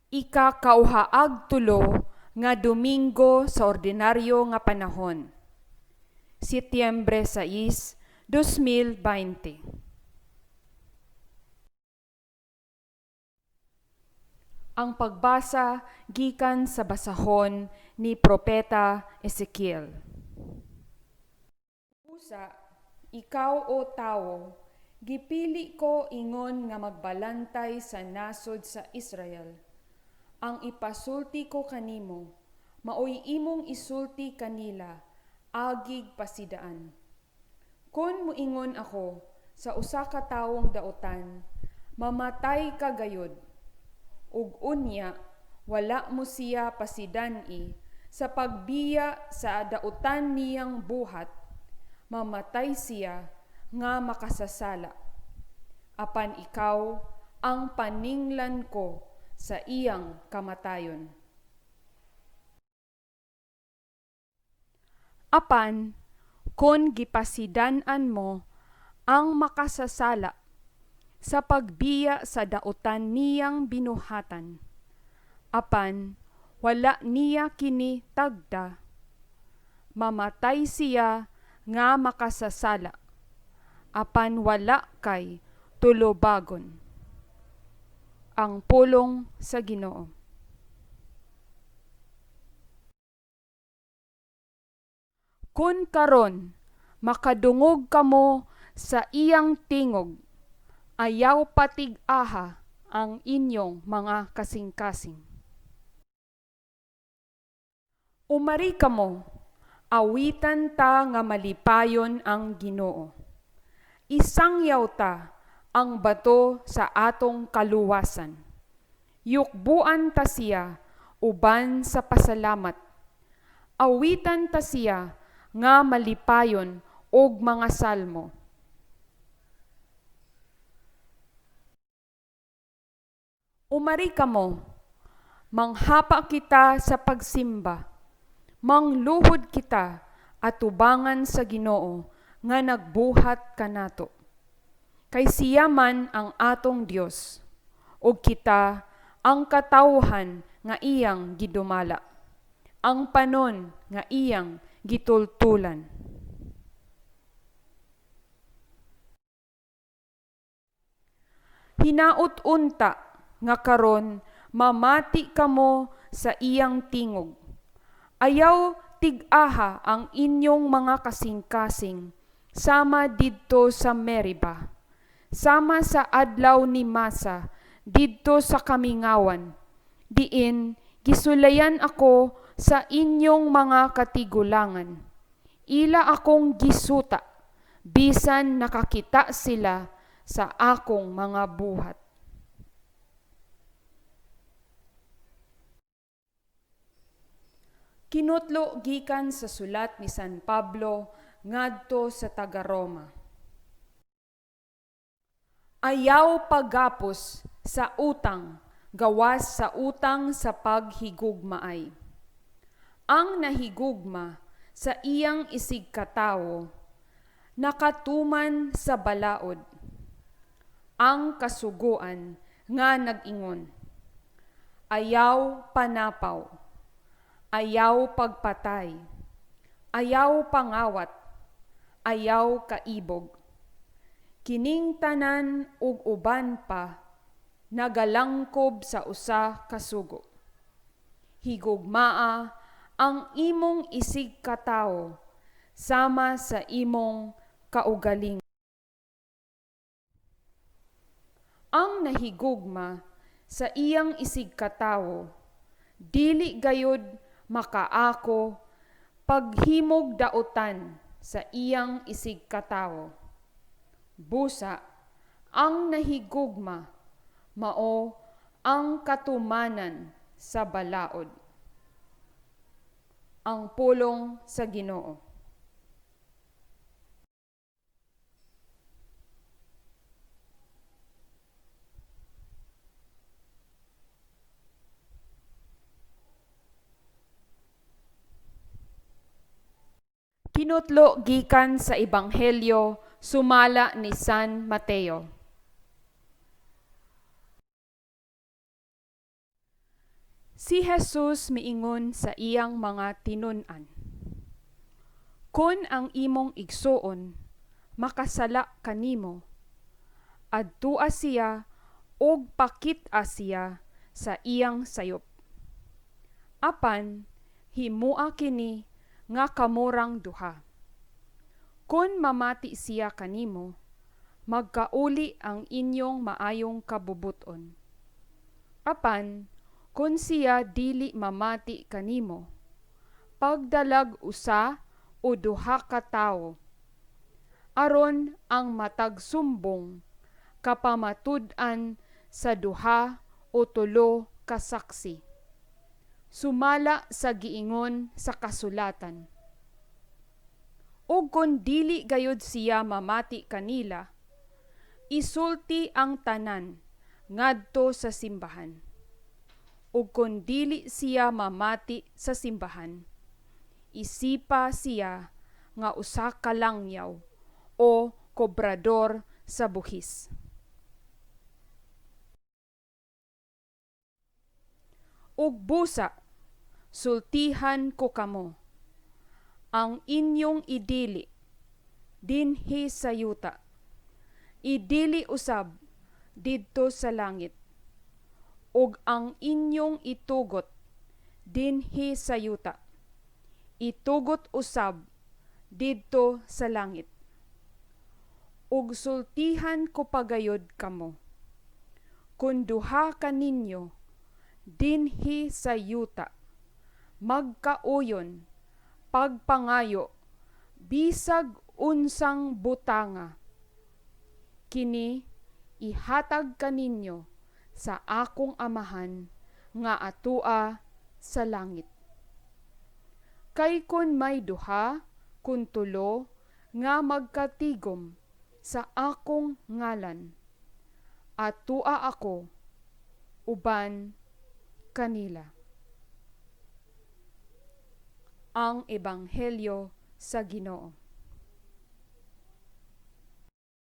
Ikakauhaag tulo nga Domingo sa Ordinaryo nga Panahon. Setyembre 6, 2020. Ang pagbasa gikan sa basahon ni Propeta Ezekiel. Usa, ikaw, o tawo, gipili ko ingon nga magbalantay sa nasod sa Israel. Ang ipasulti ko kanimo, maoy imong isulti kanila, agig pasidaan. Kon moingon ako sa usa ka tawong dautan, "Mamatay ka gayud," ug unya wala mo siya pasidan-i sa pagbiya sa dautan niyang buhat, mamatay siya nga makasasala. Apan ikaw ang paninglan ko sa iyang kamatayon. Apan kon gipasidan-an mo ang makasasala sa pagbiya sa dautan niyang binuhatan, apan wala niya kini tagda, mamatay siya nga makasasala, apan wala kay tulubagon. Ang pulong sa Ginoo. Kun karon makadungog kamo sa iyang tingog, ayaw patig-aha ang inyong mga kasingkasing. Umari kamo, awitan ta nga malipayon ang Ginoo. Isangyaw ta ang bato sa atong kaluwasan. Yukbuan ta siya uban sa pasalamat. Awitan ta siya nga malipayon og mga salmo. Umari kamo, manghapa kita sa pagsimba. Mangluhod kita atubangan sa Ginoo nga nagbuhat kanato. Kay siya man ang atong Dios, ug kita ang katawhan nga iyang gidumala, ang panon nga iyang gitultulan. Hinaot unta nga karon mamati kamo sa iyang tingog. Ayaw tig-aha ang inyong mga kasingkasing sama didto sa Meriba, sama sa adlaw ni Masa didto sa kamingawan, diin gisulayan ako sa inyong mga katigulangan. Ila akong gisuta, bisan nakakita sila sa akong mga buhat. Kinutlo gikan sa sulat ni San Pablo ngadto sa taga-Roma. Ayaw paggapos sa utang, gawas sa utang sa paghigugmaay. Ang nahigugma sa iyang isigkatawo, nakatuman sa balaod. Ang kasuguan nga nag-ingon, ayaw panapaw, ayaw pagpatay, ayaw pangawat, ayaw kaibog. Kining tanan ug uban pa nagalangkob sa usa ka sugo. Higugmaa ang imong isigkatawo sama sa imong kaugalingon. Ang nahigugma sa iyang isigkatawo dili gayud makaako paghimog dautan sa iyang isigkatawo. Busa, ang nahigugma mao ang katumanan sa balaod. Ang pulong sa Ginoo. Kinutlo gikan sa Ebanghelyo sumala ni San Mateo. Si Jesus miingon sa iyang mga tinun-an, "Kon ang imong igsuon makasala kanimo, adtua siya ug pakit-a siya sa iyang sayop. Apan himoa kini nga kamurang duha. Kon mamati siya kanimo, magkauli ang inyong maayong kabubut-on. Apan kon siya dili mamati kanimo, pagdalag usa o duha ka tawo, aron ang matag sumbong kapamatud-an sa duha o tulo ka saksi. Sumala sa giingon sa kasulatan. Ug kon dili gayud siya mamati kanila, isulti ang tanan ngadto sa simbahan. Ug kon dili siya mamati sa simbahan, isipa siya nga usa ka langyaw o kobrador sa buhis. Ug busa, sultihan ko kamo, ang inyong idili dinhi sa yuta, idili usab didto sa langit, ug ang inyong itugot dinhi sa yuta, itugot usab didto sa langit. Ug sultihan ko pagayod kamo, kun duha kaninyo dinhi sa yuta magkauyon pagpangayo bisag unsang butanga, kini ihatag kaninyo sa akong Amahan nga atua sa langit. Kay kun may duha kun tulo nga magkatigom sa akong ngalan, atua ako uban kanila." Ang Ebanghelyo sa Ginoo.